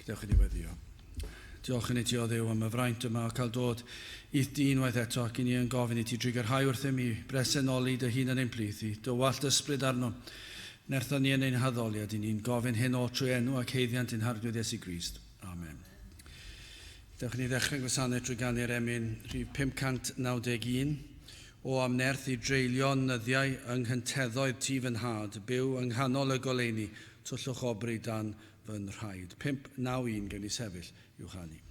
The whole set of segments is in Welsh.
Gadewch i ni weddio. Diolch yn i ti o Dduw am y fraint yma o cael dod i'th di unwaith eto ac i ni yn gofyn i ti drugarhau wrthym i bresenoli dy hun yn ein plith i dywallt ysbryd arno. Nertho ni yn ein haddoliad i ni'n gofyn hyn oll trwy enw ac haeddiant ein Harglwydd Iesu Grist. Amen. Dewch i ni ddechrau gwasanaeth drwy ganu'r emyn rhif 591. O am nerth i dreulio nyddiau yng nghynteddoedd tŷ fy nhad, byw yng nghanol y goleuni, tyllwch obry dan fy nhraed. 591 gewn ni sefyll i'w chanu.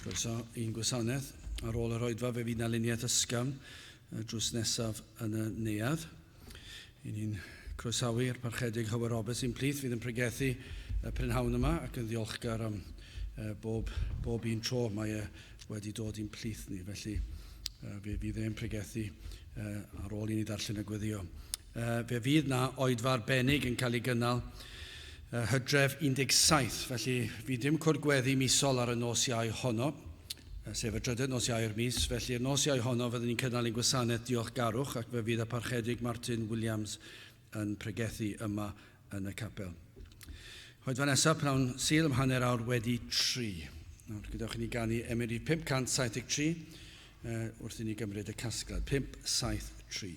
Croeso i'n gwasanaeth. Ar ôl yr oedfa fe fydd 'na luniaeth ysgafn drws nesaf yn y neuadd. I ni'n croesawu'r Parchedig Hywel Roberts i'n plith fydd yn pregethu y prynhawn yma ac yn ddiolchgar am bob, bob un tro mae e wedi dod i'n plith ni. Felly fe fydd e'n pregethu ar ôl i ni ddarllen y gweddio. Fe fydd 'na oedfa arbennig yn cael ei gynnal Hydref 17, felly fydd dim cwrdd gweddi misol ar y nos Iau honno, sef y drydedd nos Iau o'r mis, felly y nos Iau honno fyddwn ni'n cynnal ein gwasanaeth diolchgarwch ac fe fydd y Parchedig Martin Williams yn pregethu yma yn y capel. Oedfa nesaf, pnawn Sul am 3:30. Nawr, gadewch i ni ganu emyn rhif 573 wrth i ni gymryd y casgliad. 573.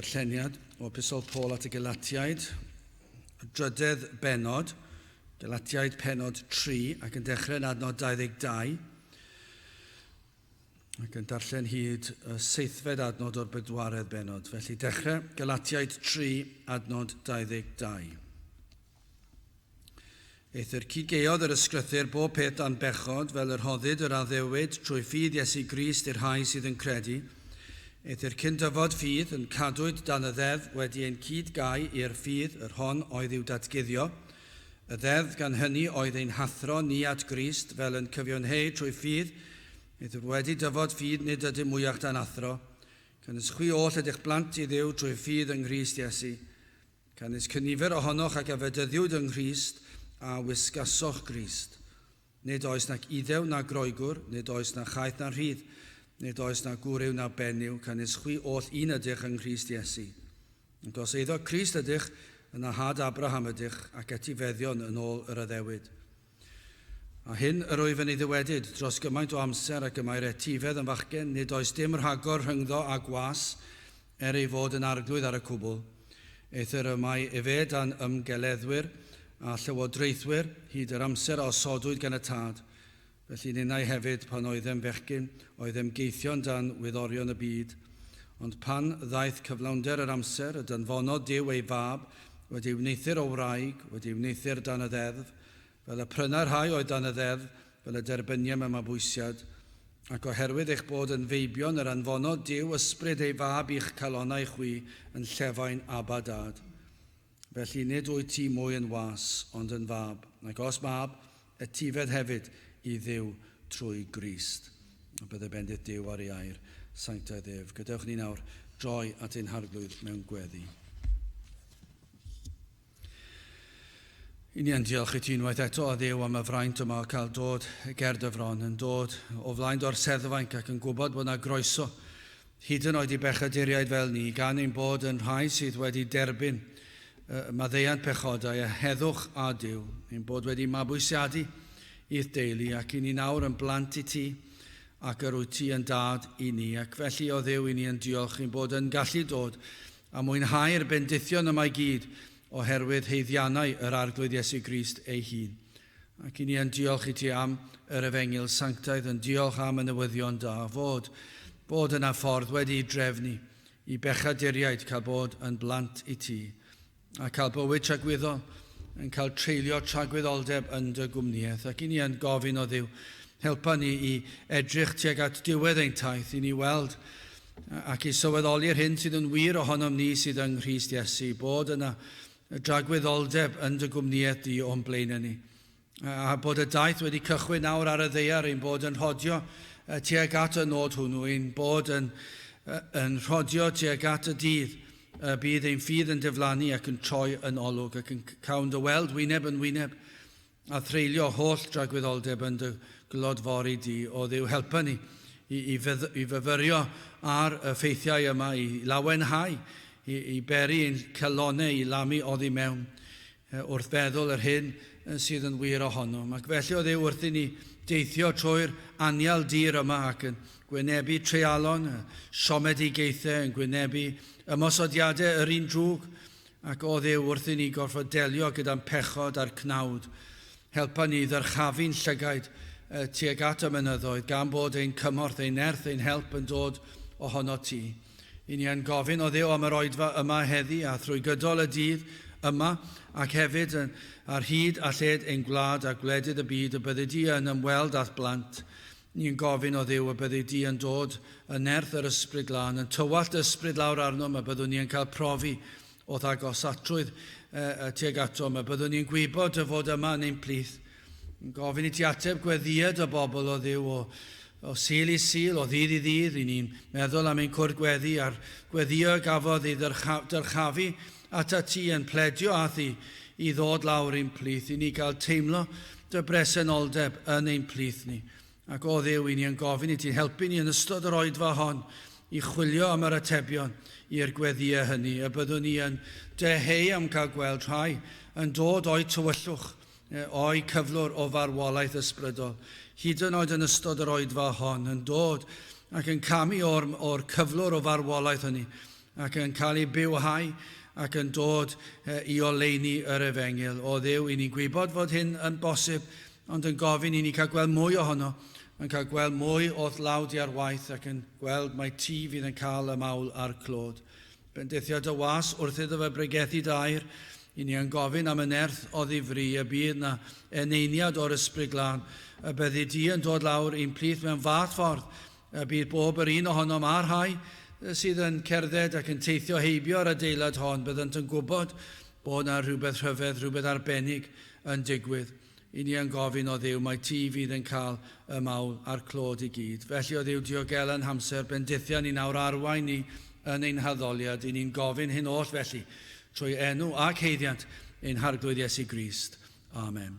Darlleniad o Epistol Paul at y Galatiaid, y drydedd bennod, Galatiaid pennod 3, ac yn dechrau yn adnod 22, ac yn darllen hyd y seithfed adnod o'r bedwaredd bennod. Felly dechrau Galatiaid 3, adnod 22. Eithr cyd-gaeodd yr ysgrythur bob peth dan bechod, fel yr rhoddid yr addewid trwy ffydd Iesu Grist i'r rhai sydd yn credu. Eithr cyn dyfod ffydd, yn cadwyd dan y ddeddf wedi ein cyd-gau i'r ffydd, yr hon oedd i'w datguddio. Y ddeddf gan hynny oedd ein hathro ni at Grist, fel yn cyfiawnheu trwy ffydd. Eithr wedi dyfod ffydd nid ydym mwyach dan athro. Canys chwi oll ydych blant i Dduw trwy ffydd yng Nghrist Iesu. Canys cynifer ohonoch ag a fedyddiwyd yng Nghrist a wisgasoch Grist. Nid oes nac Iddew na Groegwr, nid oes na chaeth na rhydd, nid oes na gwryw na benyw, canys chwi oll un ydych yng Nghrist Iesu. Ac os eiddo Crist ydych, yna had Abraham ydych, ac etifeddion yn ôl yr addewid. A hyn yr wyf yn ei ddywedyd, dros gymaint o amser ag y mae'r etifedd yn fachgen, nid oes dim rhagor rhyngddo a gwas, er ei fod yn arglwydd ar y cwbl. Eithr y mae efe dan ymgeleddwyr a llywodraethwyr hyd yr amser a osodwyd gan y Tad. Felly ninnau hefyd, pan oeddem fechgyn, oeddem geithion dan wyddorion y byd. Ond pan ddaeth cyflawnder yr amser, y danfonodd Duw ei Fab, wedi ei wneuthur o wraig, wedi ei wneuthur dan y ddeddf, fel y prynai'r rhai oedd dan y ddeddf, fel y derbyniem y mabwysiad. Ac oherwydd eich bod yn feibion, yr anfonodd Duw ysbryd ei Fab i'ch calonnau chwi yn llefain Abba Dad. Felly nid wyt ti mwy yn was, ond yn fab, ac os mab, etifedd hefyd i Dduw trwy Grist. A bydde bendith Duw ar ei air sanctaidd ef. Gadewch ni nawr droi at ein Harglwydd mewn gweddi. I ni yn diolch i ti unwaith eto, o Dduw, am y fraint yma o cael dod ger dy fron, yn dod o flaen dy orseddfainc ac yn gwybod bod yna groeso, hyd yn oed i bechaduriaid fel ni, gan ein bod yn rhai sydd wedi derbyn maddeuant pechodau a heddwch â Duw, ein bod wedi mabwysiadu i'th deulu ac i ni nawr yn blant i ti ac yr wyt ti yn dad i ni. Ac felly, o Dduw, i ni yn diolch ein bod yn gallu dod a mwynhau'r bendithion yma i gyd oherwydd haeddiannau yr Arglwydd Iesu Grist ei hun. Ac i ni yn diolch i ti am yr efengyl sanctaidd, yn diolch am y newyddion da, fod bod yna ffordd wedi'i drefnu i bechaduriaid cael bod yn blant i ti, a cael bywyd tragwyddol, yn cael treulio tragwyddoldeb yn dy gwmnïaeth. Ac i ni yn gofyn o Dduw, helpa ni i edrych tuag at diwedd ein taith, i ni weld ac i sylweddoli'r hyn sydd yn wir ohonom ni sydd yng Nghrist Iesu, bod yna dragwyddoldeb yn dy gwmnïaeth di o'n blaenau ni. A bod y daith wedi cychwyn nawr ar y ddaear, ein bod yn rhodio tuag at y nod hwnnw, ein bod yn, yn rhodio tuag at y dydd y bydd ein ffydd yn diflannu ac yn troi yn olwg ac yn cawn dy weld wyneb yn wyneb a threulio holl dragwyddoldeb yn dy glodfori di, o Dduw, helpa ni i, i, i fyfyrio ar y ffeithiau yma, i lawenhau, i, i beri ein calonnau i lamu oddi mewn wrth feddwl yr hyn sydd yn wir ohonom. Ac felly o Dduw, wrth i ni deithio trwy'r anial dir yma ac yn gwynebu treialon, siomedigaethau, yn gwynebu ymosodiadau yr un drwg, Ac o Dduw, wrth i ni gorfod delio gyda'n pechod a'r cnawd, helpa ni ddyrchafu'n llygaid tuag at y mynyddoedd, gan bod ein cymorth, ein nerth, ein help yn dod ohonot ti. I ni yn gofyn o Dduw am yr oedfa yma heddi a thrwy gydol y dydd yma ac hefyd ar hyd a lled ein gwlad a gwledydd y byd y byddi di yn ymweld â'th blant. Ni'n gofyn o Dduw y byddi di yn dod yn nerth yr Ysbryd Glân, yn tywallt ysbryd lawr arnom, y byddwn ni yn cael profi o'th agosatrwydd tuag atom, y byddwn ni'n gwybod dy fod yma yn ein plith. Yn gofyn i ti ateb gweddïau dy bobl o Dduw o, o Sul i Sul, o ddydd i ddydd. I ni'n meddwl am ein cwrdd gweddi a'r gweddïau gafodd ei dyrchafu atat ti yn pledio â thi i ddod lawr i'n plith, i ni gael teimlo dy bresenoldeb yn ein plith ni. Ac o Dduw, i ni yn gofyn i ti helpu ni yn ystod yr oedfa hon i chwilio am yr atebion i'r gweddïau hynny, y byddwn ni yn dyheu am cael gweld rhai yn dod o'u tywyllwch, o'u cyflwr o farwolaeth ysbrydol, hyd yn oed yn ystod yr oedfa hon, yn dod ac yn camu o'r, or cyflwr o farwolaeth hynny, ac yn cael eu bywhau ac yn dod i oleuni yr efengyl. O Dduw, i ni'n gwybod fod hyn yn bosib, ond yn gofyn i ni cael gweld mwy ohono, yn cael gweld mwy o'th law di ar waith ac yn gweld mai ti fydd yn cael y mawl a'r clod. Bendithia dy was wrth iddo fe bregethu dy air, i ni yn gofyn am y nerth o ddifri y bydd na eneiniad o'r Ysbryd Glân, y byddi di yn dod lawr i'n plith mewn fath ffordd, y bydd bob yr un ohonom a'r rhai sydd yn cerdded ac yn teithio heibio'r adeilad hon, byddant yn gwybod bod na rhywbeth rhyfedd, rhywbeth arbennig yn digwydd. I ni yn gofyn o Dduw, mai ti fydd yn cael y mawl a'r clod i gyd. Felly o Dduw, diogela ein hamser, bendithia ni nawr, arwain ni yn ein haddoliad. I ni'n gofyn hyn oll felly, trwy enw ac haeddiant ein Harglwydd Iesu Grist. Amen.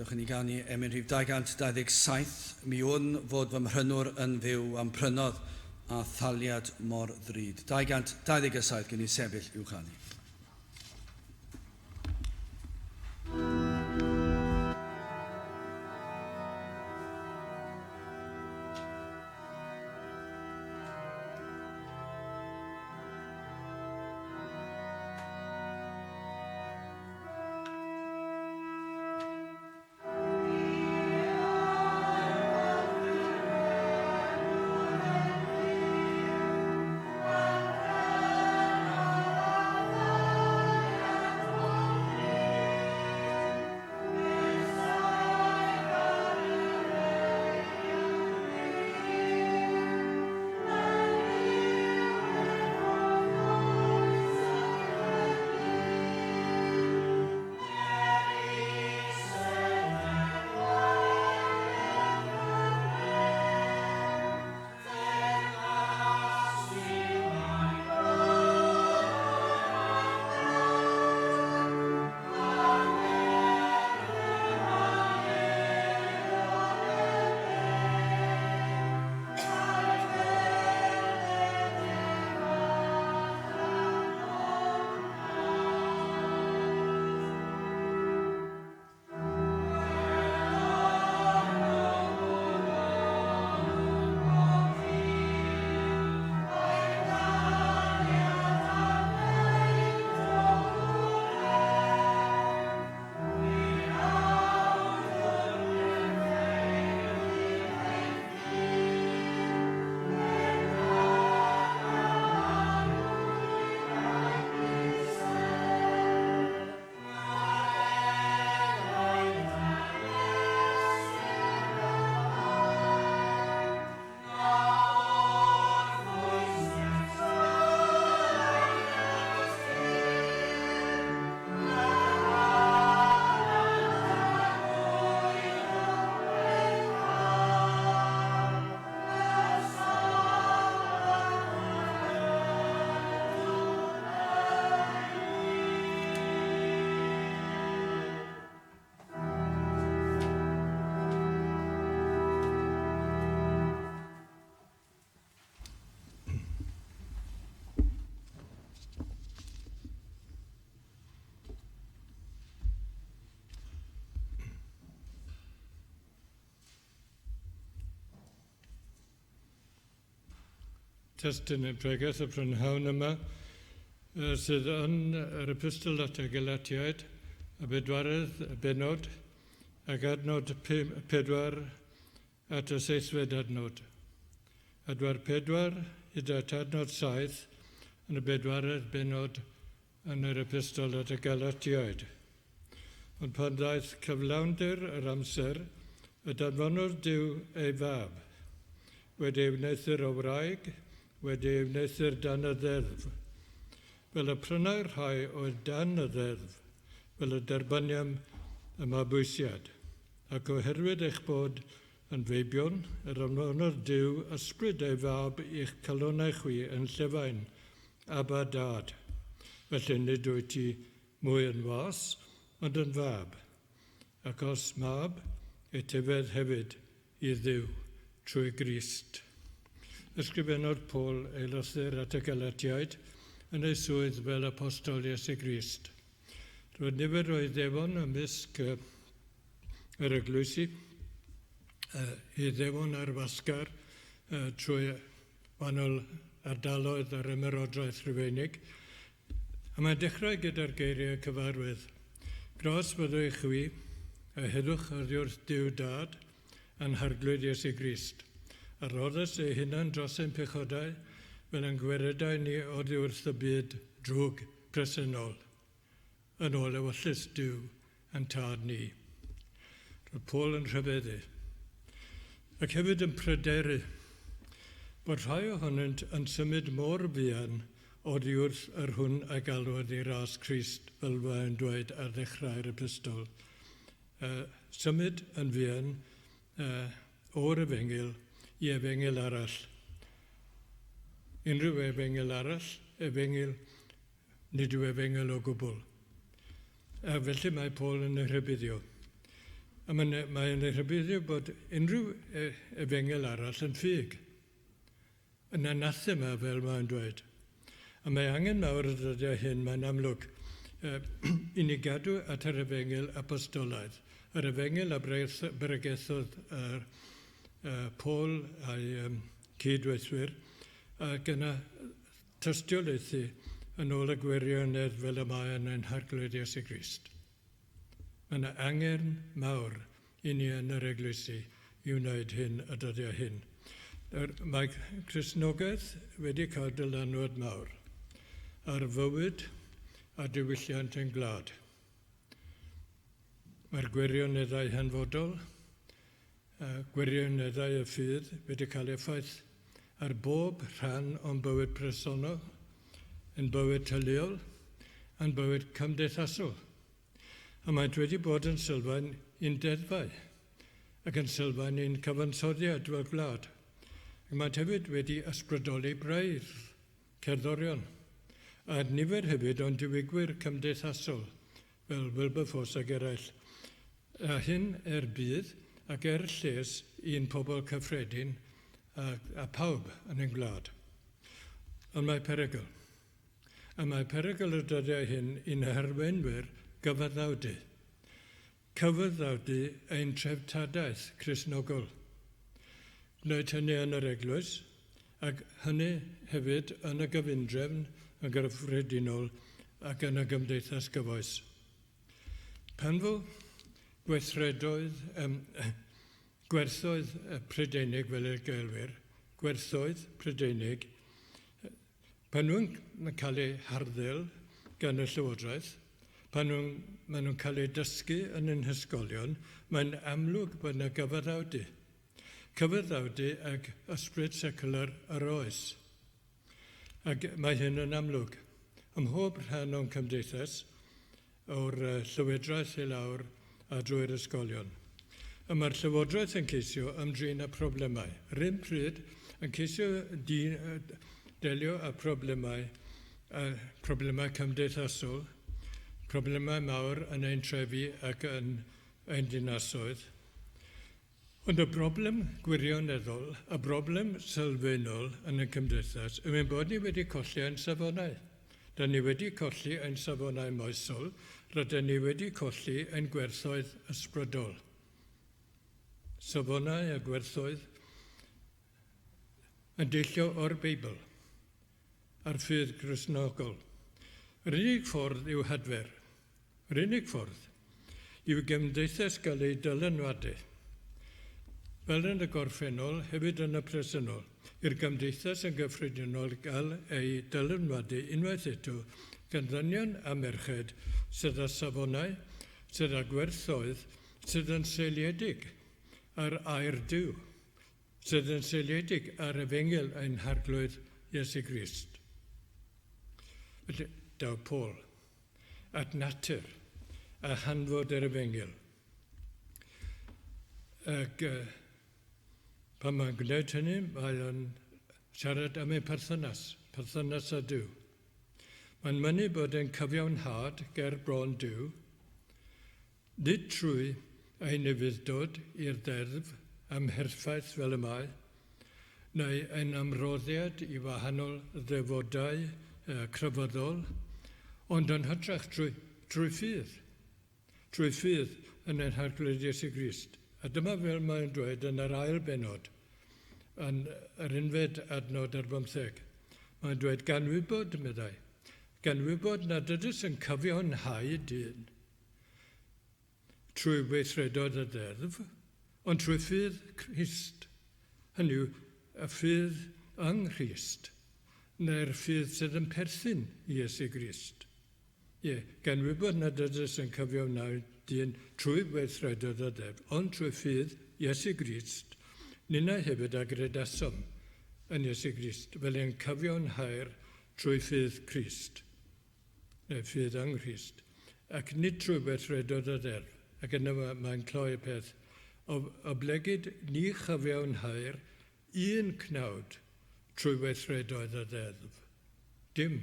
Dewch i ni ganu emyn rhif 227, mi wn fod fy mhrynwr yn fyw am prynodd a thaliad mor ddrud. 227 gen i sefyll i'w chanu. testun y pregeth y prynhawn yma, sydd yn yr epistol at y Galatiaid, y bedwaredd bennod, ac adnod 4 at y seithfed adnod. Adwar 4 hyd at adnod 7 yn y bedwaredd bennod yn yr epistol at y Galatiaid. Ond pan ddaeth cyflawnder yr amser, y danfonodd Duw ei fab, wedi ei wneuthur o wraig, wedi ei wneuthur dan y ddeddf, fel y prynai'r rhai oedd dan y ddeddf, fel y derbyniam y mabwysiad. Ac oherwydd eich bod yn feibion, yr anfonodd Duw ysbryd ei fab i'ch calonnau chwi yn llefain, Abba Dad. Felly nid wyt ti mwy yn was, ond yn fab. Ac os mab, etifedd hefyd i Dduw trwy Grist. Ysgrifennodd Paul ei lythyr at y Galatiaid yn ei swydd fel apostol Iesu Grist. Roedd nifer o Iddewon ymysg yr eglwysi, Iddewon ar wasgar trwy wahanol ardaloedd yr Ymerodraeth Rufeinig, a mae'n dechrau gyda'r geiriau cyfarwydd, Gras fyddo i chwi, a heddwch oddiwrth Duw Dad, a'n Harglwydd Iesu Grist, a roddes ei hunan dros ein pechodau, fel y'n gweredai ni oddiwrth y byd drwg presennol, yn ôl ewyllys Duw a'n Tad ni. Roedd Paul yn rhyfeddu, ac hefyd yn pryderu, bod rhai ohonynt yn symud mor fuan oddi wrth yr hwn a galwodd i ras Crist, fel mae'n dweud ar ddechrau'r epistol. Symud yn fuan o'r efengyl i efengyl arall. Unrhyw efengyl arall, efengyl Nid yw efengyl o gwbl. A felly mae Paul yn ei rhybuddio. A mae'n mae ei rhybuddio bod unrhyw e, efengyl arall yn ffug. Yn anathema, fel mae'n dweud. A mae angen mawr y dyddiau hyn, mae'n amlwg, i ni gadw at yr efengyl apostolaidd. Yr efengyl a bregethodd Paul a'i cyd-weithwyr, ac yna Tystiolaethu yn ôl y gwirionedd fel y mae yn ein Harglwydd Iesu Grist. Mae yna angen mawr i ni yn yr eglwysi i wneud hyn y dyddiau hyn. Mae Cristnogaeth wedi cael dylanwad mawr ar fywyd a diwylliant ein gwlad. Mae'r gwirioneddau hanfodol, gwirioneddau y ffydd wedi cael effaith ar bob rhan o'n bywyd personol, ein bywyd teuluol, a'n bywyd cymdeithasol. A maent wedi bod yn sylfaen i'n deddfau ac yn sylfaen i'n cyfansoddiad fel gwlad. Ac maent hefyd wedi ysbrydoli braidd cerddorion, a nifer hefyd o'n diwygwyr cymdeithasol, fel Wilberforce ac eraill, a hyn er budd ac er lles i'n pobl cyffredin a, a phawb yn ein gwlad. Ond mae perygl. A mae perygl y dyddiau hyn i'n harweinwyr gyfaddawdu. Cyfaddawdu ein treftadaeth Cristnogol. Gwneud hynny yn yr eglwys, ac hynny hefyd yn y gyfundrefn yn gyffredinol ac yn y gymdeithas gyfoes. Pan fo gweithredoedd, um, gwerthoedd Prydeinig fel y gelwir, gwerthoedd Prydeinig, pan nhw'n cael eu harddel gan y Llywodraeth, pan nhw'n, maen nhw'n cael eu dysgu yn ein hysgolion, mae'n amlwg bod yna gyfaddawdu. Cyfaddawdu ag ysbryd secular yr oes. Ac mae hyn yn amlwg. Ym mhob rhan o'n cymdeithas, o'r llywodraeth i lawr a drwy'r ysgolion. Y mae'r llywodraeth yn ceisio ymdrin â problemau. Yr un pryd, yn ceisio delio â problemau, problemau cymdeithasol, problemau mawr yn ein trefi ac yn ein dinasoedd. Ond y broblem gwirioneddol, y broblem sylfaenol yn y cymdeithas yw ein bod ni wedi colli ein safonau. Da ni wedi colli ein safonau moesol, rydyn ni wedi colli ein gwerthoedd ysbrydol. Safonau a gwerthoedd yn deillio o'r Beibl. ar ffydd Gristnogol. Yr unig ffordd i'w hadfer, yr unig ffordd, yw i gymdeithas gael ei dylanwadu. Fel yn y gorffennol, hefyd yn y presennol, i'r gymdeithas yn gyffredinol gael ei dylanwadu unwaith eto gan ddynion a merched sydd â safonau, sydd â gwerthoedd, sydd yn seiliedig ar air Duw, sydd yn seiliedig ar efengyl ein Harglwydd Iesu Grist. Felly, daw Paul at natur a hanfod yr efengyl. Ac pan mae'n gwneud hynny, mae o'n siarad am ei perthynas, perthynas â Duw. Mae'n mynnu bod ein cyfiawnhad ger bron Duw, nid trwy ein ufudd-dod i'r ddeddf amherffaith fel y mae, neu ein ymroddiad i wahanol ddefodau crefyddol, ond yn hytrach trwy, trwy ffydd. Trwy ffydd yn ein Harglwydd Iesu Grist. A dyma fel mae'n dweud yn yr ail bennod, yn yr unfed adnod ar bymtheg. Mae'n dweud, gan wybod, meddai, gan wybod nad ydys yn cyfiawnhau dyn trwy weithredoedd y ddeddf, ond trwy ffydd Crist. Hynny yw, y ffydd yng Nghrist, neu'r ffydd sydd yn perthyn i Iesu Grist. Ie, gan wybod nad ydys yn cyfiawnhau dyn trwy weithredoedd y ddeddf, ond trwy ffydd Iesu Grist, ninnau hefyd a gredasom yn Iesu Grist, fel ein cyfiawnhair trwy ffydd Crist, neu ffydd yng Nghrist, ac nid trwy weithredoedd y ddeddf. Ac yna mae'n cloi y peth, oblegid ni chyfiawnhair un cnawd trwy weithredoedd y ddeddf. Dim,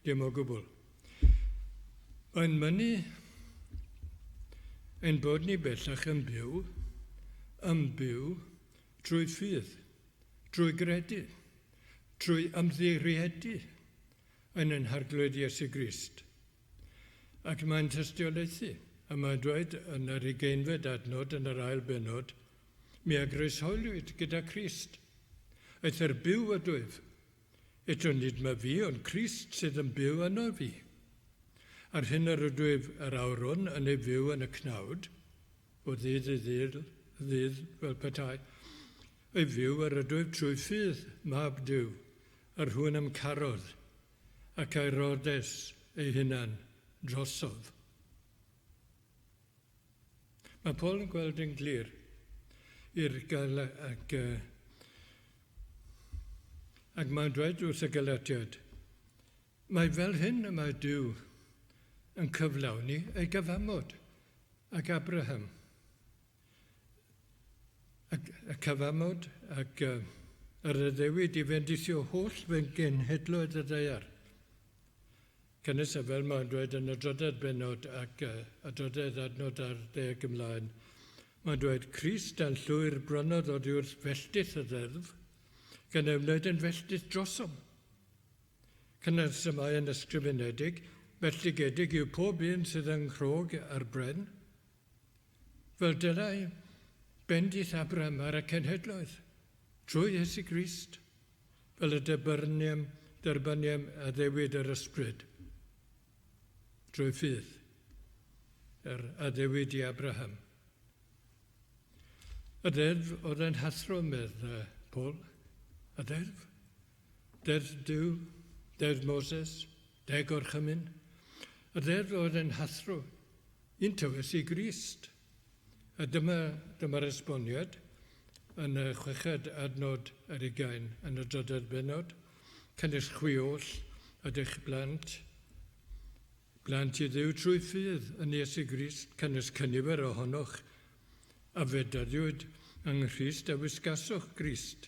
dim o gwbl. Mae'n mynnu ein bod ni bellach yn byw, yn byw trwy ffydd, trwy gredu, trwy ymddiriedu yn ein Harglwydd Iesu Grist. Ac mae'n tystiolaethu, a mae'n dweud yn yr ugeinfed adnod yn yr ail bennod, Mi a groeshoeliwyd gyda Christ. Eithr byw ydwyf. Eto nid ma fi, ond Crist sydd yn byw yno fi. A'r hyn yr ydwyf yr awr hwn yn ei fyw yn y cnawd, o ddydd i ddydd, ddydd fel petai, ei fyw yr ydwyf trwy ffydd Mab Duw, yr hwn a'm carodd, ac a'i roddes ei hunan drosof. Mae Paul yn gweld yn glir i'r gael ac, ac mae'n dweud wrth y Galatiaid, mae fel hyn y mae Duw yn cyflawni ei gyfamod ag Abraham. Ac y cyfamod ac yr addewid i fendithio holl fy genhedloedd y ddaear. Canys a fel mae'n dweud yn y drydedd bennod ac y drydedd adnod ar ddeg ymlaen, mae'n dweud, Crist a'n llwyr brynodd oddi wrth felltith y ddeddf, gan ei wneud yn felltith drosom. Canys y mae yn ysgrifenedig, Melltigedig yw pob un sydd yng nghrog ar bren, fel dylai bendith Abraham ar y cenhedloedd, trwy Iesu Grist. Fel y derbyniem, derbyniem addewid yr Ysbryd drwy ffydd, yr addewid i Abraham. Y ddeddf oedd ein hathro, medd Paul. Y ddeddf. Deddf Duw, deddf Moses, deg orchymyn. Y ddeddf oedd ein hathro, un tywys i Grist. A dyma, dyma'r esboniad yn y chweched adnod ar ugain yn y drydedd bennod, Canys chwi oll ydych blant, blant i Dduw trwy ffydd yn Iesu Grist, canys cynifer ohonoch a fedyddiwyd yng Nghrist a wisgasoch Grist.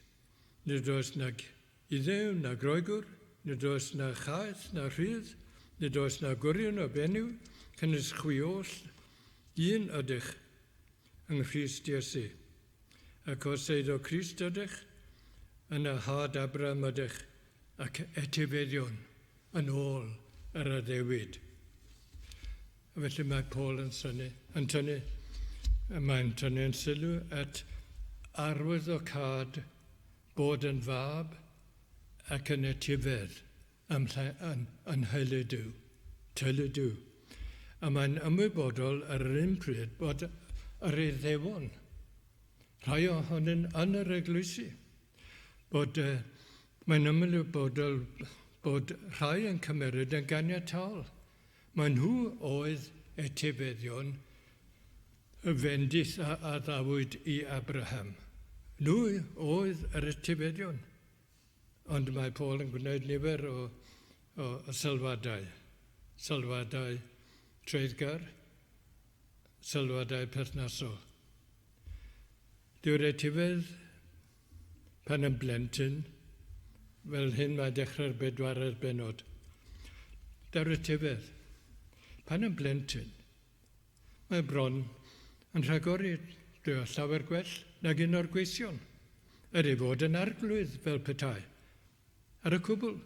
Nid oes nag Iddew na Groegwr, nid oes na chaeth na rhydd, nid oes na gwrion o benyw, canys chwi oll un ydych yng Nghrist Iesu. Ac os eiddo Crist ydych, yna had Abraham ydych, ac etifeddion yn ôl yr addewid. A felly mae Paul yn synnu, yn tynnu, mae'n tynnu yn sylw at arwyddocâd bod yn fab ac yn etifedd. yn, yn, yn nheulu Duw, teulu Duw. A mae'n ymwybodol ar yr un pryd bod yr Iddewon, rhai ohonyn yn yr eglwysi, bod mae'n ymwybodol bod rhai yn cymeryd yn ganiataol. Mae nhw oedd etifeddion y fendith a addawyd i Abraham. Nhw oedd yr etifeddion. Ond mae Paul yn gwneud nifer o, o, o sylwadau. Sylwadau treiddgar, sylwadau perthnasol. Dyw'r etifedd pan yn blentyn, fel hyn mae dechrau'r bedwaredd benod. Dyw'r etifedd pan yn blentyn, mae bron yn rhagori dyw llawer gwell nag un o'r gweision, er ei fod yn arglwydd fel petai. Ar y cwbl,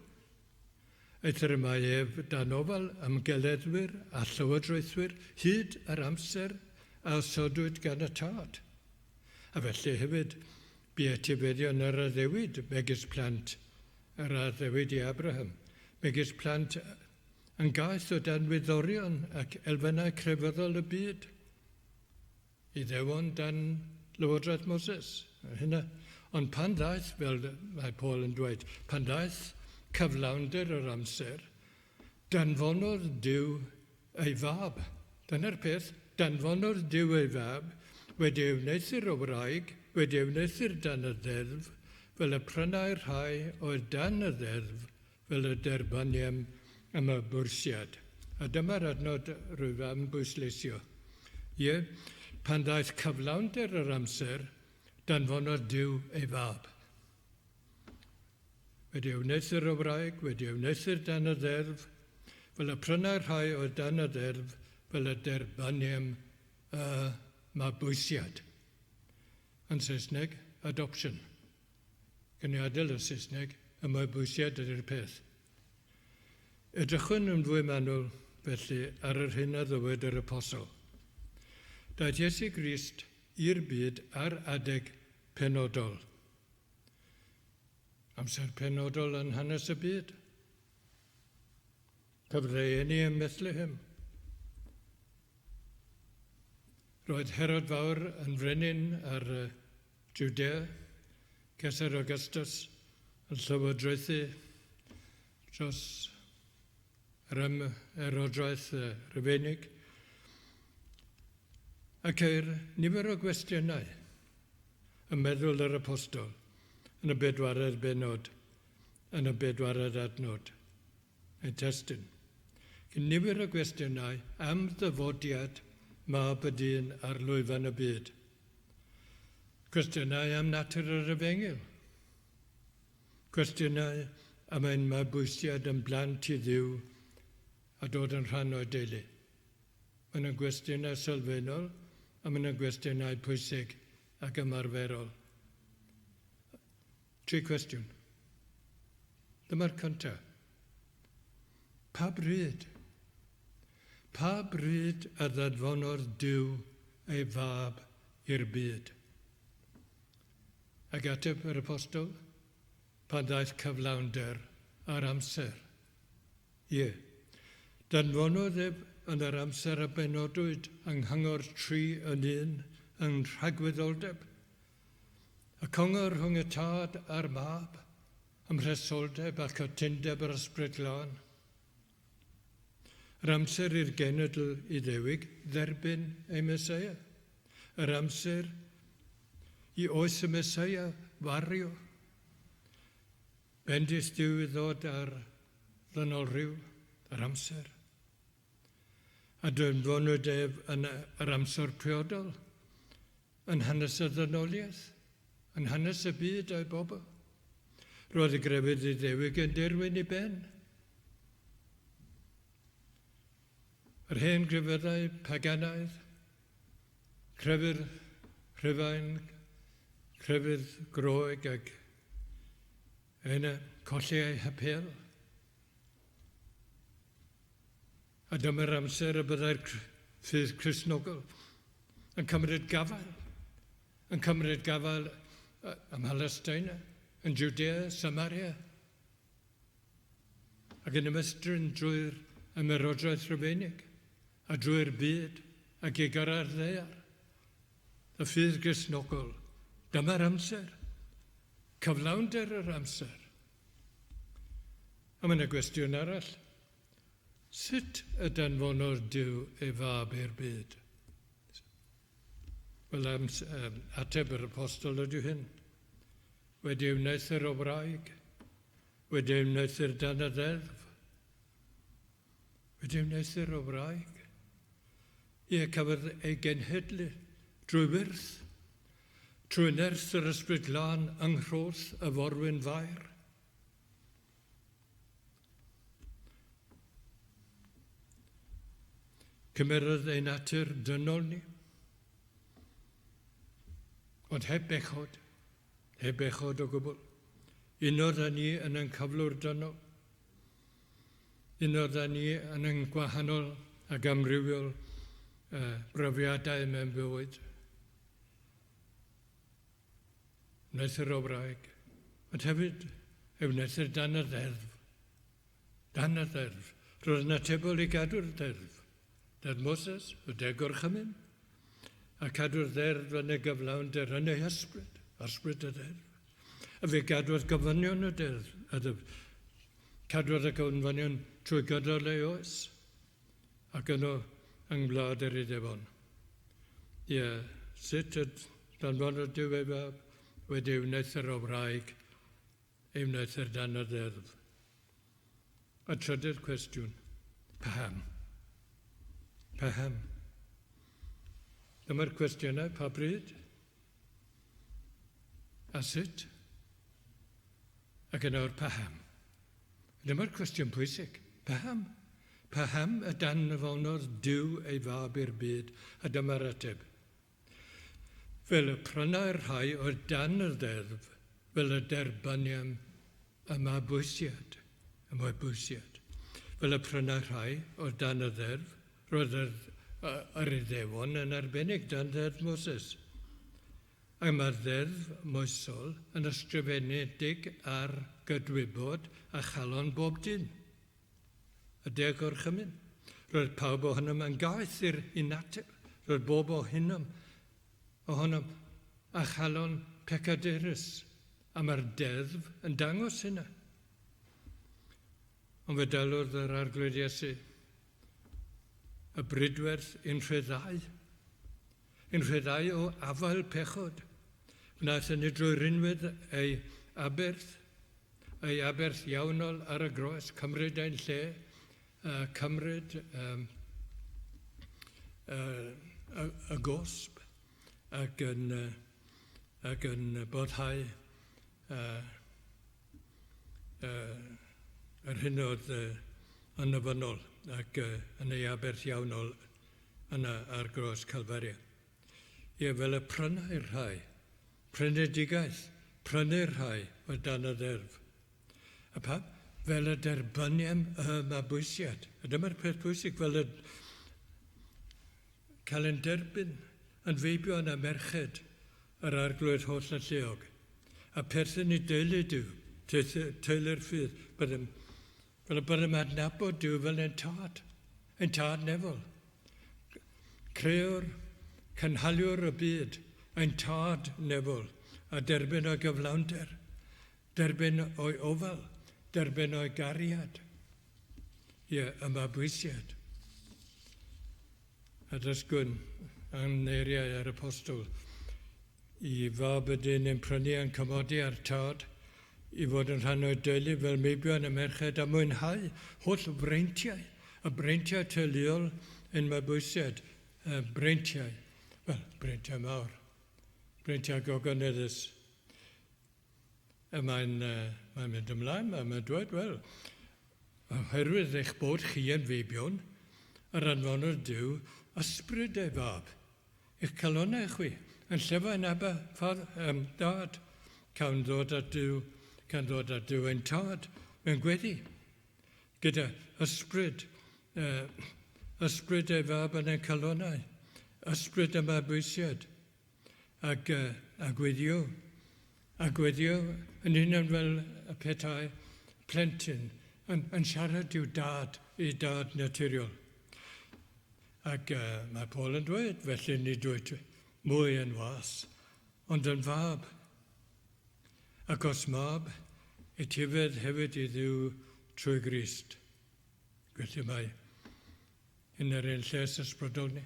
eithr y mae ef dan ofal ymgeleddwyr a llywodraethwyr hyd yr amser a osodwyd gan y tad. A felly hefyd, bu etifeddion yr addewid megis plant yr addewid i Abraham, megis plant yn gaeth o dan wyddorion ac elfennau crefyddol y byd. Iddewon dan lywodraeth Moses. Hynna. Ond pan ddaeth, fel mae Paul yn dweud, pan ddaeth cyflawnder yr amser, danfonodd Duw ei fab. Dyna'r peth, danfonodd Duw ei fab, wedi ei wneuthur o wraig, wedi ei wneuthur dan y ddeddf, fel y prynai'r rhai oedd dan y ddeddf, fel y derbyniem am y bwrsiad. A dyma'r adnod rwyf am bwysleisio. Ie, pan ddaeth cyflawnder yr amser, danfonodd Duw ei fab. Wedi ei wneuthur o wraig, wedi ei wneuthur dan y ddeddf, fel y prynai'r rhai oedd dan y ddeddf, fel y derbyniem y mabwysiad. Yn Saesneg, adoption. Gyniadel y Saesneg, y mabwysiad ydy'r peth. Edrychwn yn fwy manwl, felly, ar yr hyn a ddywed yr apostol. Daeth Iesu Grist i'r byd ar adeg penodol. Amser penodol yn hanes y byd. Cafodd ei eni ym Methlehem. Roedd Herod Fawr yn frenin ar Judea, Cesar Augustus yn llywodraethu dros yr ymerodraeth Rufeinig. A ceir nifer o gwestiynau ym meddwl yr apostol yn y bedwaredd bennod, yn y bedwaredd adnod, neu testun. Cyn nifer o gwestiynau am ddyfodiad mab y dyn ar lwyfan y byd. Cwestiynau am natur yr efengyl. Cwestiynau am ein mabwysiad yn blant i Dduw a dod yn rhan o'i deulu. Mae yna gwestiynau sylfaenol a mae yna gwestiynau pwysig ac ymarferol. Tri cwestiwn. Dyma'r cyntaf. Pa bryd? Pa bryd a ddanfonodd Duw ei fab i'r byd? Ac ateb yr apostol, pan ddaeth cyflawnder ar amser. Ie, danfonodd ef yn yr amser a benodwyd yng nghyngor tri yn un yng nhragwyddoldeb. Y cyngor rhwng y Tad a'r Mab, ym mhresoldeb a chytundeb yr Ysbryd Glân. Yr amser i'r genedl Iddewig dderbyn ei Meseia. Yr amser i oes y Meseia wario. Bendith Duw i ddod ar ddynol rhyw, yr amser. A danfonwyd ef yn yr amser priodol, yn hanes y ddynoliaeth, yn hanes y byd a'i bobl. Roedd y grefydd Iddewig yn dirwyn i ben. Yr hen grefyddau paganaidd, crefydd Rhufain, crefydd Groeg ac yna colli ei hapêl. A dyma'r amser y byddai'r ffydd Cristnogol yn cymryd gafael, yn cymryd gafael ym Mhalesteina, yn Judea, Samaria. ac yn ymestyn drwy'r ymerodraeth Rufeinig a drwy'r byd ac i gyrraedd ddaear. Y ffydd Gristnogol, dyma'r amser, cyflawnder yr amser. A mae yna gwestiwn arall. Sut y danfonodd Duw ei fab i'r byd? Wel, ateb yr apostol ydyw hyn. Wedi ei wneuthur o wraig, wedi ei wneuthur dan y ddeddf, wedi ei wneuthur o wraig. Ie, cafodd ei genhedlu drwy wyrth, trwy nerth yr Ysbryd Glân yng nghroth y forwyn Fair. Cymerodd ei natur dynol ni, ond heb bechod, heb bechod o gwbl. Unodd â ni yn ein cyflwr dynol. Unodd â ni yn ein gwahanol ac amrywiol uh, brofiadau mewn bywyd. Wnaeth yr wraig, ond hefyd e wnaeth yr dan y ddeddf. Dan y ddeddf. Roedd yn atebol i gadw'r ddeddf. Deddf Moses, y deg gorchymyn, a cadw'r ddeddf yn ei gyflawnder yn ei hysbryd, ysbryd y ddeddf. A fe gadwodd gofynion y deddf, y ddeddf. Cadwodd y gofynion trwy gydol ei oes, ac yno yng ngwlad yr Iddewon. Ie, sut y danfonodd Duw ei fab wedi ei wneuthur o wraig, ei wneuthur dan y ddeddf. A trydydd cwestiwn, paham? Paham? Dyma'r cwestiynau, pa bryd? A sut? Ac yn awr, paham? Dyma'r cwestiwn pwysig, paham? Paham y danfonodd Duw ei fab i'r byd? A dyma'r ateb. Fel y prynai'r rhai oedd dan y ddeddf, fel y derbyniam y mabwysiad, y mabwysiad. Fel y prynai'r rhai oedd dan y ddeddf, roedd yr, yr Iddewon yn arbennig dan ddeddf Moses. Ac mae'r ddeddf moesol yn ysgrifenedig ar gydwybod a chalon bob dyn. Y deg gorchymyn. Roedd pawb ohonom yn gaeth i'r un natur. Roedd bob ohonom, ohonom a chalon pecadurus. A mae'r deddf yn dangos hynna. Ond fe dalodd yr Arglwydd Iesu y bridwerth yn rhyddhau. Yn rhyddhau o afael pechod. Wnaeth hynny drwy rinwedd ei aberth, ei aberth iawnol ar y groes, cymryd ein lle, uh, cymryd um, uh, y, y gosb ac yn, uh, ac yn boddhau uh, uh, yr hyn oedd uh, yn ofynnol ac uh, yn ei aberth iawnol yna ar groes Calfaria. Ie, fel y prynai'r rhai, prynedigaeth, prynu'r rhai o dan y ddeddf. A pam? Fel y derbyniem y mabwysiad. A dyma'r peth pwysig, fel y cael ein derbyn yn feibion a merched yr Arglwydd holl alluog, a perthyn i deulu Duw, teulu'r ffydd, byddem, Fel y byddem adnabod Duw fel ein Tad, ein Tad nefol. Crëwr, cynhaliwr y byd, ein Tad nefol, a derbyn o'i gyflawnder, derbyn o'i ofal, derbyn o'i gariad. Ie, y mabwysiad. A dysgwn yng ngeiriau yr apostol, i fab y dyn yn prynu a'n cymodi â'r Tad, i fod yn rhan o'i deulu fel meibion a merched a mwynhau holl freintiau, y breintiau teuluol yn mabwysiad, y breintiau, wel, breintiau mawr, breintiau gogoneddus. Y mae'n uh, mae mynd ymlaen, mae'n mae dweud, wel, oherwydd eich bod chi yn feibion, yr anfonodd Duw ysbryd ei fab I'ch calonnau chwi, yn llefain Abba, fad, um, dad, cawn ddod at Duw, can ddod at Duw ein tad, mewn gweddi, gyda ysbryd, uh, ysbryd ei fab yn ein calonnau, ysbryd y mabwysiad, ac, uh, a gweddio, a gweddio yn union fel y petai plentyn yn, yn siarad i'w dad, i dad naturiol. Ac uh, mae Paul yn dweud, felly nid wyt mwy yn was, ond yn fab. Ac os mab, etifedd hefyd i Dduw trwy Grist. Felly mae hyn yr ein lles ysbrydol ni.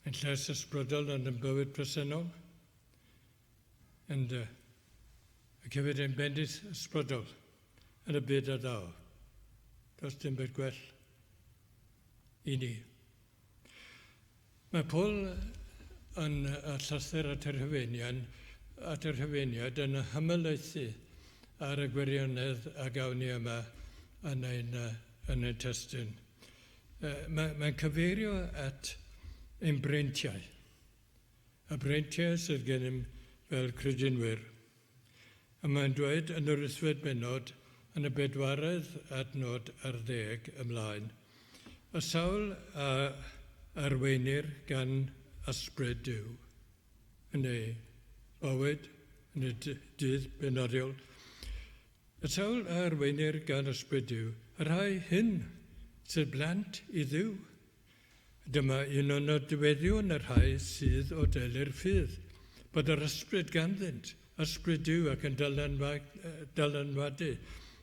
Ein lles ysbrydol yn yn bywyd presennol, and, ac hefyd ein bendith ysbrydol yn y byd a ddaw. Does dim byd gwell i ni. Mae Paul yn y llythyr at yr Rhufeinian, at y Rhufeiniaid yn hymelaethu ar y gwirionedd a gawn ni yma yn ein, yn ein testun. Mae'n mae cyfeirio at ein breintiau, y breintiau sydd gennym fel credinwyr. A mae'n dweud yn yr wythfed bennod, yn y bedwaredd adnod ar ddeg ymlaen, y sawl a arweinir gan ysbryd Duw yn ei bywyd, yn y dydd benodol, y sawl a arweinir gan ysbryd Duw, y rhai hyn sydd blant i Dduw. Dyma un o nodweddion y rhai sydd o deulu'r ffydd, bod yr ysbryd ganddynt, ysbryd Duw ac yn dylanwadu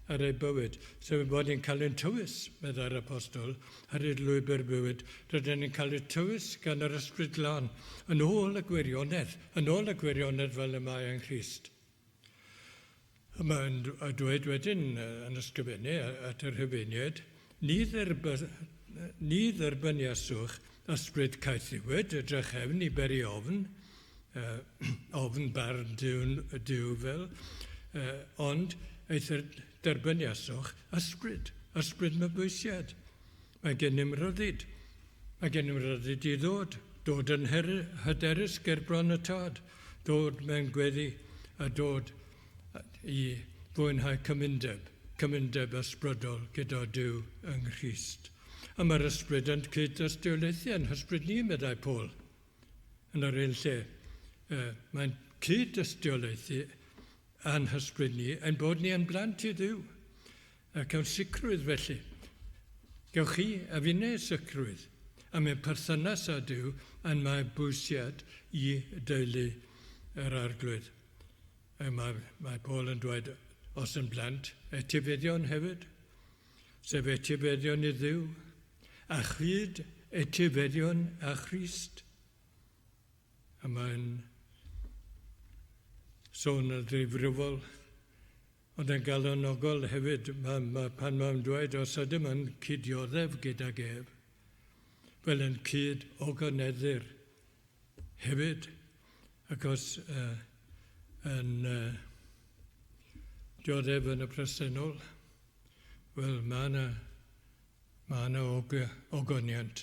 ar eu bywyd, sef ein bod ni'n cael ein tywys, meddai'r apostol, ar hyd lwybr bywyd, rydyn ni'n cael ein tywys gan yr ysbryd glân, yn ôl y gwirionedd, yn ôl y gwirionedd fel y mae yng Nghrist. Mae'n dweud wedyn yn ysgrifennu at yr Rhufeiniaid, ni, dderby, ni dderbyniaswch ysbryd caethiwed y drachefn i beri ofn, uh, ofn barn Duw, Duw fel, uh, ond eithr derbyniaswch ysbryd, ysbryd mabwysiad. Mae gennym ryddid. Mae gennym ryddid i ddod, dod yn hyderus ger bron y Tad, dod mewn gweddi a dod i fwynhau cymundeb, cymundeb ysbrydol gyda Duw yng Nghrist. A mae'r ysbryd yn cyd-dystiolaethu yn hysbryd ni, meddai Paul, yn yr un lle. Mae'n cyd-dystiolaethu a'n hysbryd ni, ein bod ni yn blant i Dduw. A cawn sicrwydd felly. Gewch chi a finne sicrwydd am ein perthynas â Duw a'n mabwysiad i deulu yr Arglwydd. A mae, mae Paul yn dweud, os yn blant, etifeddion hefyd, sef etifeddion i Dduw, a chyd etifeddion â Christ. A mae'n sôn yn ddifrifol, ond yn galonogol hefyd, ma, ma, pan mae'n dweud os ydym yn cydioddef gydag ef, fel yn cyd ogoneddir hefyd, ac os uh, yn uh, dioddef yn y presennol, wel, mae yna mae yna ogoniant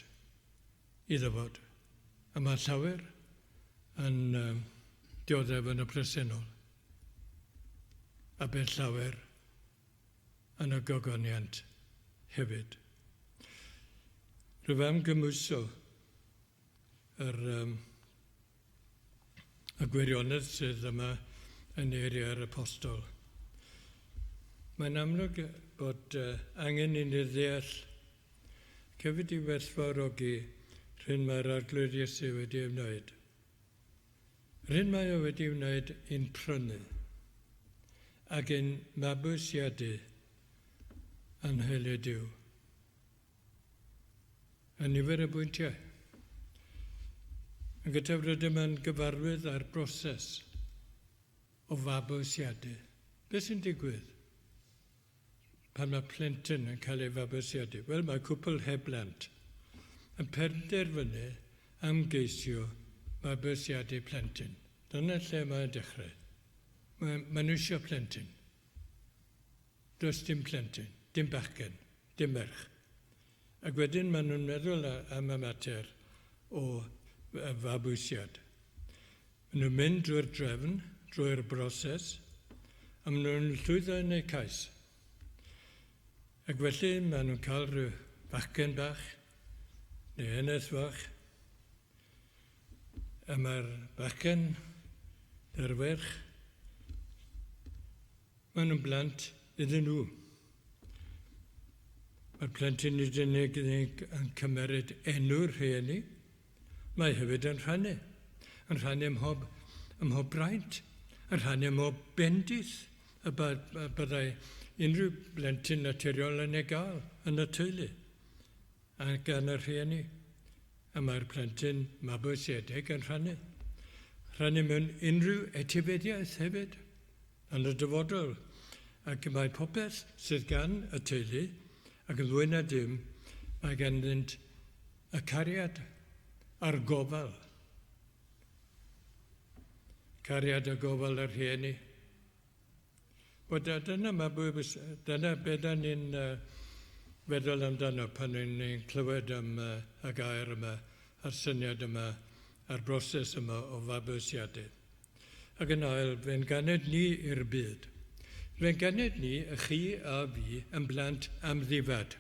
iddo fod. A mae llawer yn um, dioddef yn y presennol. A bydd llawer yn y gogoniant hefyd. Rwyf am gymhwyso yr, um, y gwirionedd sydd yma yn eiriau'r apostol. Mae'n amlwg bod uh, angen i ni ddeall Hefyd i werthfawrogi rhyn mae'r Arglwydd Iesu wedi ei wneud. Rhyn mae o wedi wneud i'n prynu ac i'n mabwysiadu yn nheulu Duw. A nifer o bwyntiau. Yn gyntaf rydym yn gyfarwydd â'r broses o fabwysiadu. Beth sy'n digwydd? Pan mae plentyn yn cael ei fabwysiadu, wel, mae cwpl heb blant yn penderfynu am geisio mabwysiadu plentyn. Dyna lle mae'n dechrau. Mae, maen nhw eisiau plentyn. Does dim plentyn, dim bachgen, dim merch. Ac wedyn maen nhw'n meddwl am y mater o fabwysiad. Maen nhw'n mynd drwy'r drefn, drwy'r broses, a maen nhw'n llwyddo yn eu cais. Ac felly maen nhw'n cael rhyw fachgen bach, neu eneth fach, a mae'r bachgen neu'r ferch, Maen nhw'n blant iddyn nhw. Mae'r plentyn nid yn unig yn cymeryd enw'r rhieni, mae hefyd yn rhannu. Yn rhannu ymhob, ymhob braint, yn rhannu ymhob bendith y byddai unrhyw blentyn naturiol yn ei gael yn y teulu a gan y rhieni. Y mae'r plentyn mabwysiedig yn rhannu. Rhannu mewn unrhyw etifeddiaeth hefyd yn y dyfodol, ac mae popeth sydd gan y teulu, ac yn fwy na dim, mae ganddynt y cariad a'r gofal. Cariad a gofal y rhieni. Wel, dyna, dyna beth da ni'n feddwl amdano pan ni'n clywed am y gair yma, a'r syniad yma, a'r broses yma o fabwysiadu. Ac yn ail, fe'n ganed ni i'r byd. Fe'n ganed ni, y chi a fi, yn blant amddifad.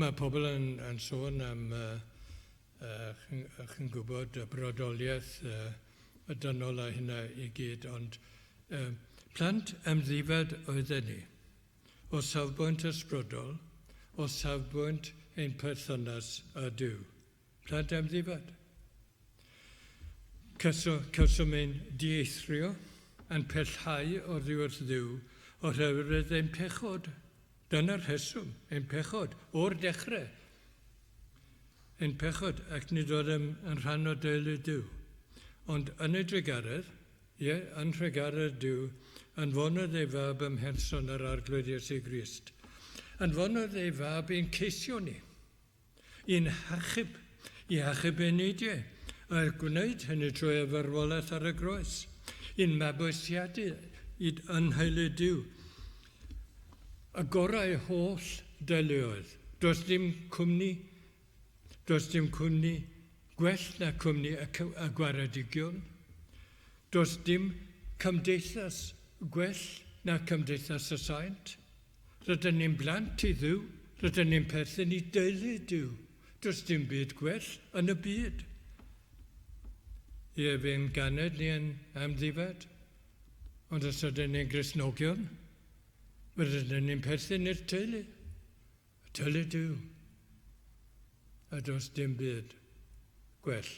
Mae pobl yn, yn sôn am, uh, chi'n gwybod, y brodoliaeth y dynol a hynna i gyd, ond plant amddifad oedden ni. O safbwynt ysbrydol, o safbwynt ein perthynas â Duw. Plant amddifad. Cawsom ein dieithrio a'n pellhau oddi wrth Dduw oherwydd ein pechod. Dyna'r rheswm, ein pechod, o'r dechrau. Ein pechod, ac nid oeddem yn rhan o deulu Duw. Ond yn ei drugaredd, ie, yn nhrugaredd Duw, anfonodd ei fab ym mherson yr Arglwydd Iesu Grist. Anfonodd ei fab i'n ceisio ni. I'n hachub, i achub eneidiau, a gwneud hynny trwy ei farwolaeth ar y groes, i'n mabwysiadu i yn nheulu Duw, y gorau holl deuluoedd. Does dim cwmni, does dim cwmni gwell na cwmni y, y gwaredigion. Does dim cymdeithas gwell na cymdeithas y saint. Rydyn ni'n blant i Dduw, rydyn ni'n perthyn i deulu Duw. Does dim byd gwell yn y byd. Ie, fe'n ganed ni yn amddifad, ond os ydyn ni'n Gristnogion, rydyn ni'n perthyn i'r teulu, y teulu Duw. A does dim byd gwell.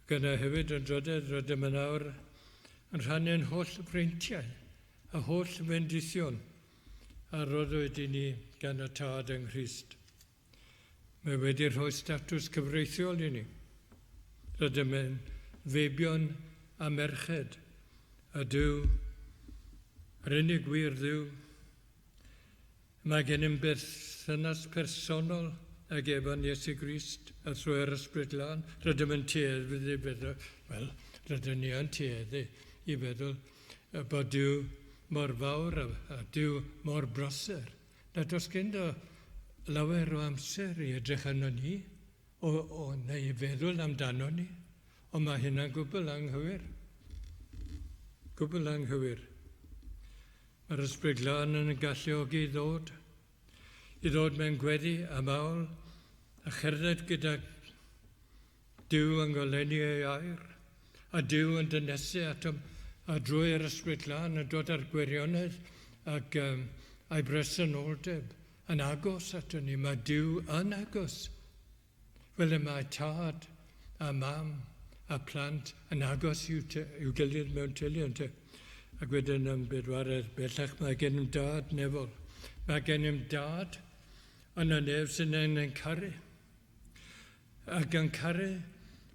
Ac yna hefyd yn drydedd, rydym yn awr yn rhannu'n holl freintiau a holl fendithion a roddwyd i ni gan y Tad yng Nghrist. Mae wedi rhoi statws cyfreithiol i ni. Rydym yn feibion a merched a Duw, yr unig wir Dduw. Mae gennym berthynas personol ag ef yn Iesu Grist a thrwy'r Ysbryd Glân. Rydym yn tueddu i feddwl, wel, rydym ni yn tueddu i feddwl bod Duw mor fawr a, a Duw mor brysur nad oes ganddo lawer o amser i edrych arno ni o, o, neu i feddwl amdano ni. Ond mae hynna'n gwbl anghywir. Gwbl anghywir. Mae'r Ysbryd Glân yn ein galluogi i ddod, i ddod mewn gweddi a mawl a cherdded gyda Duw yng ngoleuni ei air, a Duw yn dynesu atom a drwy yr Ysbryd Glân yn dod â'r gwirionedd ac um, a'i bresenoldeb yn agos ato ni. Mae Duw yn agos. Fel y mae tad a mam a plant yn agos i'w, i'w gilydd mewn teulu, ynte. Ac wedyn yn bedwaredd, bellach mae gennym dad nefol. Mae gennym dad yn y nef sy'n ein ein caru. Ac yn caru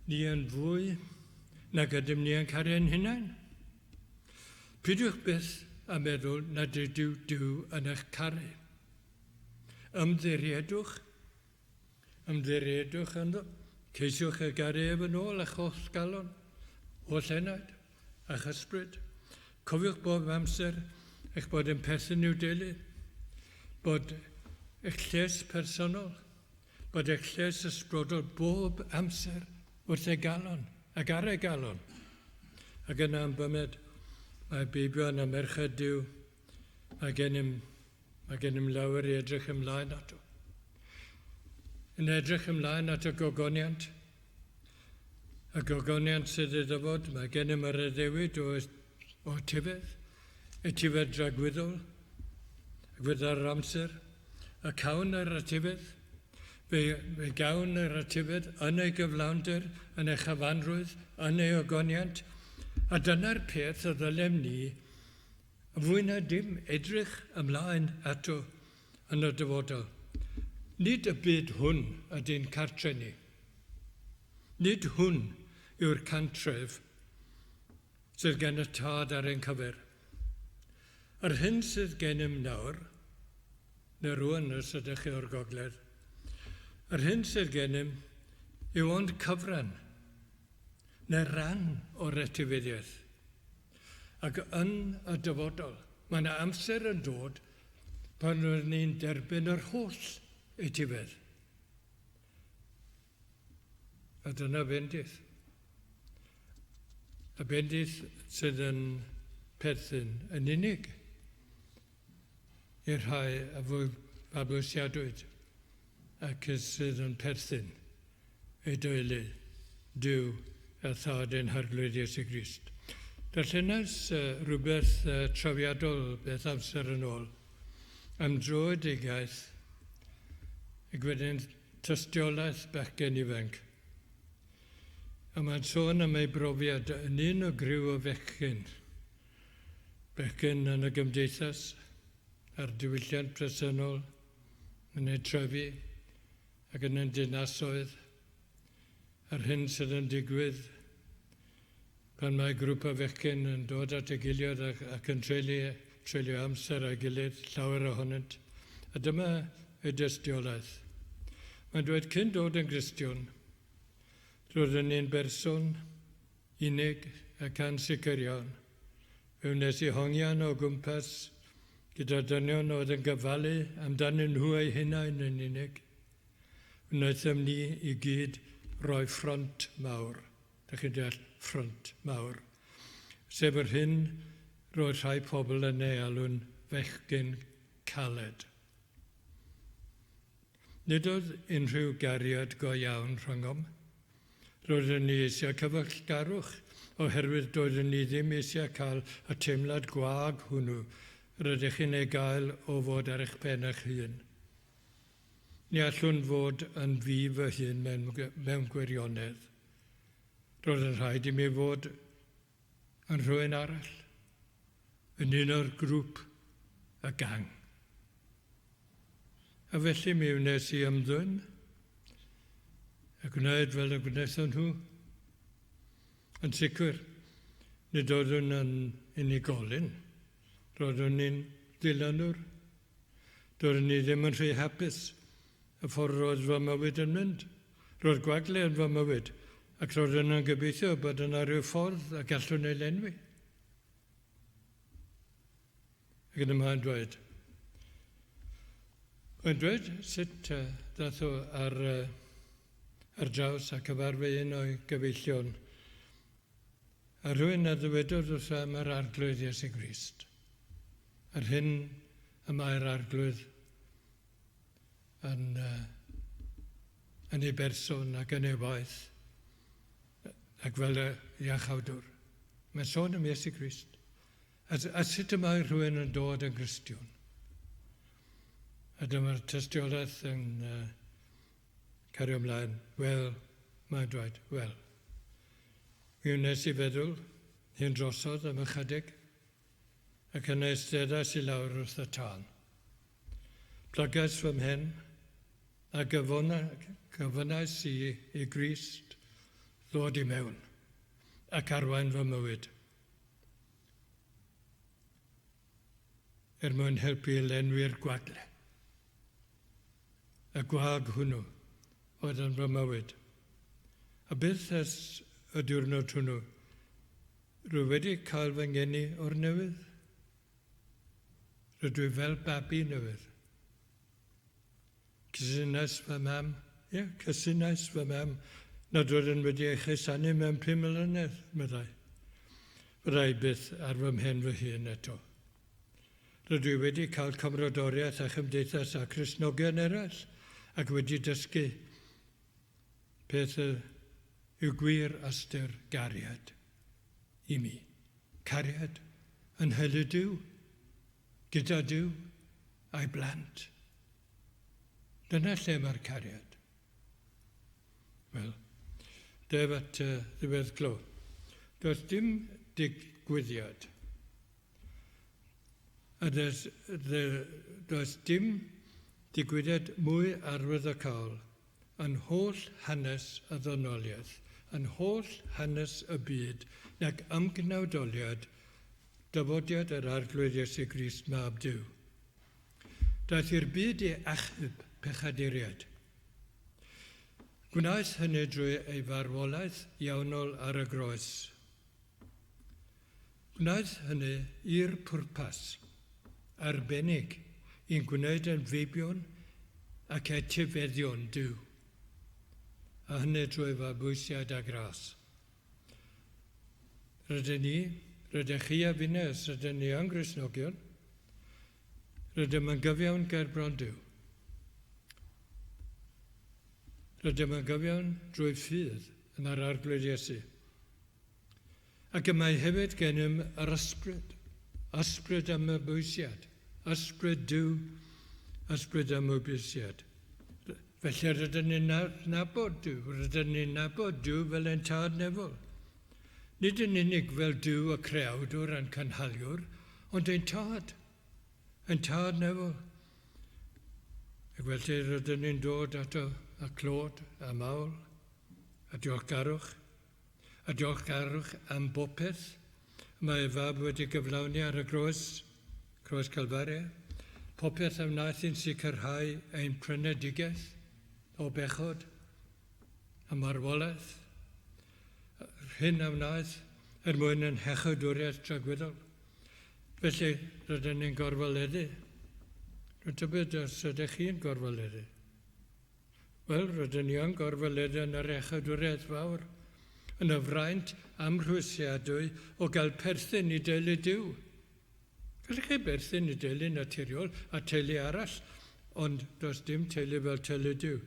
ni yn fwy nag ydym ni yn caru ein hunain. Peidiwch byth a meddwl nad ydyw Duw yn eich caru. Ymddiriedwch Ymddiriedwch ynddo. Ceisiwch ei garu ef yn ôl â'ch holl galon, holl enaid, a'ch ysbryd. Cofiwch bob amser eich bod yn perthyn i'w deulu, bod eich lles personol, bod eich lles ysbrydol bob amser wrth ei galon ac ar ei galon. Ac yna am bymed, mae beibion a merched Duw, mae gennym Mae gennym lawer i edrych ymlaen ato. Yn edrych ymlaen at y gogoniant. Y gogoniant sydd iddo fod, mae gennym yr addewid o, o etifedd, etifedd dragwyddol, ac gyda'r amser, y cawn yr etifedd, fe, fe gawn yr etifedd yn ei gyflawnder, yn ei chyfanrwydd, yn ei ogoniant, a dyna'r peth y ddylem ni, fwy na dim, edrych ymlaen ato yn y dyfodol. Nid y byd hwn ydy'n cartre ni. Nid hwn yw'r cantref sydd gen y Tad ar ein cyfer. Yr hyn sydd gennym nawr, neu rwan os ydych chi o'r gogledd, yr hyn sydd gennym yw ond cyfran neu ran o'r etifeddiaeth. Ac yn y dyfodol, mae yna amser yn dod pan rydyn ni'n derbyn yr holl etifedd. A dyna bendith. Y bendith sydd yn perthyn yn unig i'r rhai a fabwysiadwyd ac sydd yn perthyn ei deulu, Duw a Thad ein Harglwydd Iesu Grist. Darllenais rhywbeth trawiadol beth amser yn ôl am dröedigaeth ac wedyn tystiolaeth bachgen ifanc. A mae'n sôn am ei brofiad yn un o griw o fechgyn, bechgyn yn y gymdeithas a'r diwylliant presennol, yn eu trefi ac yn ein dinasoedd, a'r hyn sydd yn digwydd pan mae grŵp o fechgyn yn dod at ei gilydd ac, ac yn treulio, treulio amser â'i gilydd, llawer ohonynt. A dyma ei dystiolaeth. Mae'n dweud cyn dod yn Gristion, roeddwn i'n berson unig ac ansicr iawn. Fe wnes i hongian o gwmpas gyda dynion oedd yn gyfalu amdanyn nhw eu hunain yn unig. Wnaethom ni i gyd roi ffront mawr. Dych chi'n deall, ffront mawr. Sef yr hyn roedd rhai pobl yn ei alw'n fechgyn caled. Nid oedd unrhyw gariad go iawn rhyngom. Roeddwn ni eisiau cyfeillgarwch oherwydd doeddwn ni ddim eisiau cael y teimlad gwag hwnnw rydych chi'n ei gael o fod ar eich pen eich hun. Ni allwn fod yn fi fy hun mewn, mewn gwirionedd. Roedd yn rhaid i mi fod yn rhywun arall, yn un o'r grŵp, y gang. A felly mi wnes i ymddwyn a gwneud fel y gwnaethon nhw. Yn sicr, nid oeddwn yn unigolyn, roeddwn i'n ddilynwr. Doeddwn i ddim yn rhy hapus y ffordd roedd fy mywyd yn mynd. Roedd gwagle yn fy mywyd, ac roeddwn yn gobeithio bod yna rhyw ffordd y gallwn ei lenwi. Ac yna mae'n dweud, mae'n dweud sut uh, ddath o ar, uh, ar draws a cyfarfu un o'i gyfeillion, a rhywun a ddywedodd wrtho am yr Arglwydd Iesu Grist. Yr hyn y mae'r Arglwydd yn, uh, yn ei berson ac yn ei waith, ac fel y iachawdwr. Mae'n sôn am Iesu Grist. A, a sut y mae rhywun yn dod yn Gristion? A dyma'r tystiolaeth yn uh, cario ymlaen. Wel, mae'n dweud, wel. Mi wnes i feddwl hyn drosodd am ychydig, ac yna eisteddais i lawr wrth y tân. Plygais fy mhen a gyfynais i i Grist ddod i mewn ac arwain fy mywyd. Er mwyn helpu i lenwi'r gwagle. Y gwag hwnnw oedd yn fy mywyd. A byth ers y diwrnod hwnnw, rwy wedi cael fy ngeni o'r newydd. Rydw i fel babi newydd. Cysunais fy mam, ie, yeah, cysunais fy mam, nad oeddwn wedi ei chusanu mewn 5 mlynedd, meddai. Fydda i byth ar fy mhen fy hun eto. Rydw i wedi cael cymrodoriaeth a chymdeithas â Christnogion eraill ac wedi dysgu peth yw gwir ystyr gariad i mi. Cariad yn nheulu Duw, gyda Duw a'i blant. Dyna lle mae'r cariad. Wel, def at uh, ddiweddglo. Does dim digwyddiad. A does, does dim digwyddiad mwy arwyddocaol yn holl hanes y ddynoliaeth, yn holl hanes y byd, nag ymgnawdoliad dyfodiad yr Arglwydd Iesu Grist, Mab Duw. Daeth i'r byd i achub pechaduriaid. Gwnaeth hynny drwy ei farwolaeth iawnol ar y groes. Gwnaeth hynny i'r pwrpas arbennig i'n gwneud yn feibion ac etifeddion Duw, a hynny drwy fabwysiad a gras. Rydyn ni, rydych chi a finne, os rydyn ni yn Gristnogion, rydym yn gyfiawn ger bron Duw. Rydym yn gyfiawn drwy ffydd yn yr Arglwydd Iesu. Ac y mae hefyd gennym yr ysbryd, ysbryd y mabwysiad, ysbryd Duw, ysbryd y mabwysiad. Felly rydyn ni'n nabod Duw, rydyn ni'n nabod Duw fel ein tad nefol. Nid yn unig fel Duw y creawdwr a'n cynhaliwr, ond ein tad, ein tad nefol. Ac felly rydyn ni'n dod ato a clod a mawl a diolchgarwch A diolchgarwch am bopeth y mae ei Fab wedi gyflawni ar y groes, Croes Calfaria, popeth a wnaeth i'n sicrhau ein prynedigaeth o bechod a marwolaeth, yr hyn a wnaeth er mwyn ein hechadwriaeth tragwyddol. Felly, rydyn ni'n gorfoleddu. Rwy'n tybed os ydych chi'n gorfoleddu. Wel, rydyn ni yn gorfoleddu yn yr echadwriaeth fawr, yn y fraint amhrwysiadwy o gael perthyn i deulu Duw. Gallech chi berthyn i deulu naturiol a teulu arall, ond does dim teulu fel teulu Duw.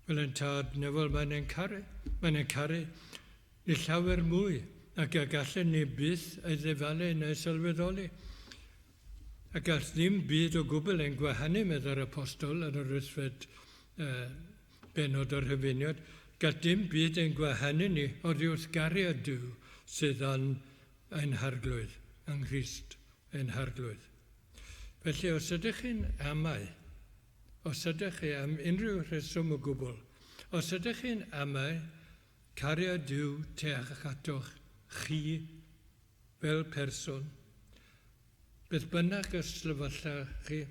Fel ein tad nefol, mae'n ein caru, mae'n ein caru ni llawer mwy nag y gallen ni byth ei ddyfalu neu sylweddoli. A gall ddim byd o gwbl ein gwahanu, meddai'r Apostol yn yr wythfed uh, bennod o'r Rhufeiniaid. Gall dim byd ein gwahanu ni oddi wrth gariad Duw sydd yn ein harglwydd, yng Nghrist ein harglwydd. Felly, os ydych chi'n amau, os ydych chi am unrhyw rheswm o gwbl, os ydych chi'n amau cariad Duw tuag atoch chi fel person, Beth bynnag y sefyllfa chi,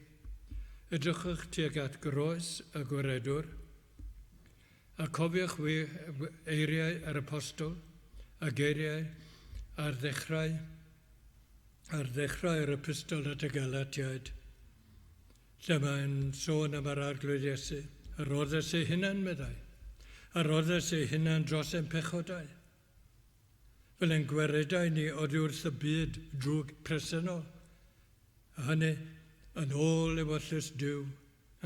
edrychwch tuag at groes y Gwaredwr, a cofiwch eiriau yr Apostol a geiriau ar ddechrau ar ddechrau yr Epistol at y Galatiaid, lle mae'n sôn am yr Arglwydd Iesu, a roddes ei hunan, meddai, a roddes ei hunan dros ein pechodau. Fel ein gweredai ni oddi wrth y byd drwg presennol, a hynny yn ôl ewyllys Duw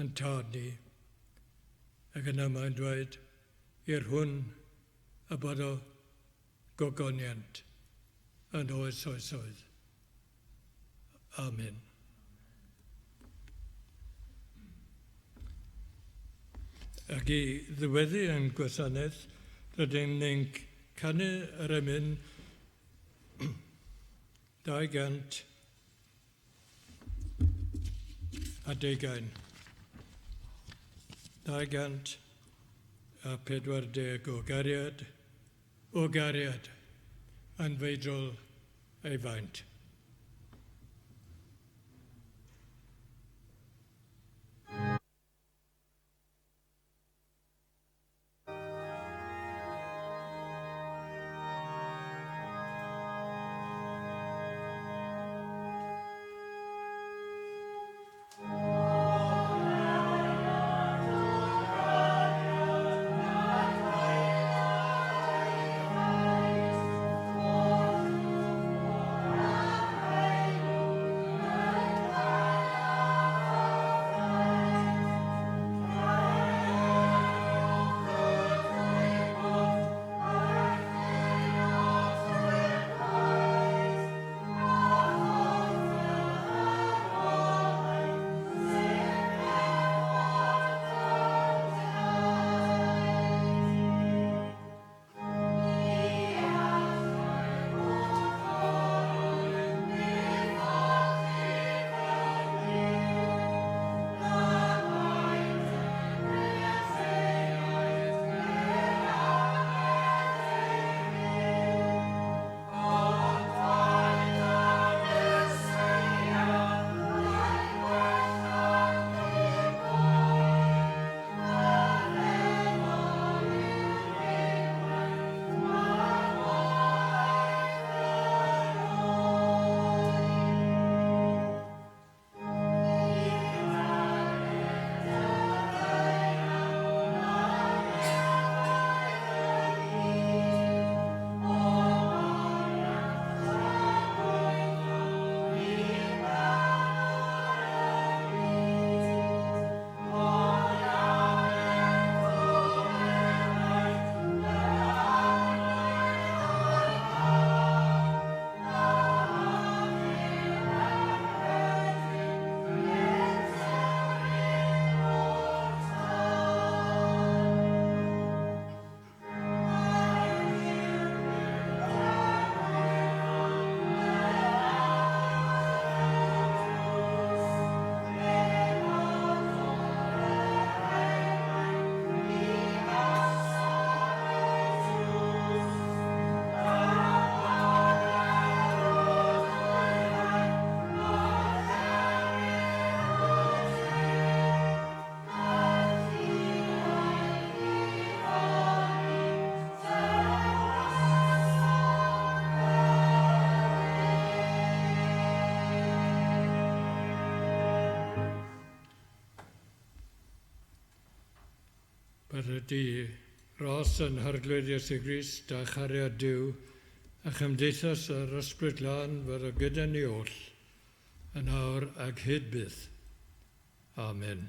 a'n Tad ni. Ac yna mae'n dweud, i'r hwn y bod o gogoniant yn oes oesoedd. Amen. Ac i ddiweddu ein gwasanaeth, rydyn ni'n canu yr emyn 200 a deugain. 240 o gariad, o gariad, anfeidrol ei faint. Bydde di ras yn Harglwydd Iesu Grist a chariad Duw a chymdeithas yr Ysbryd Glân fyddo gyda ni oll, yn awr ag hyd byth. Amen.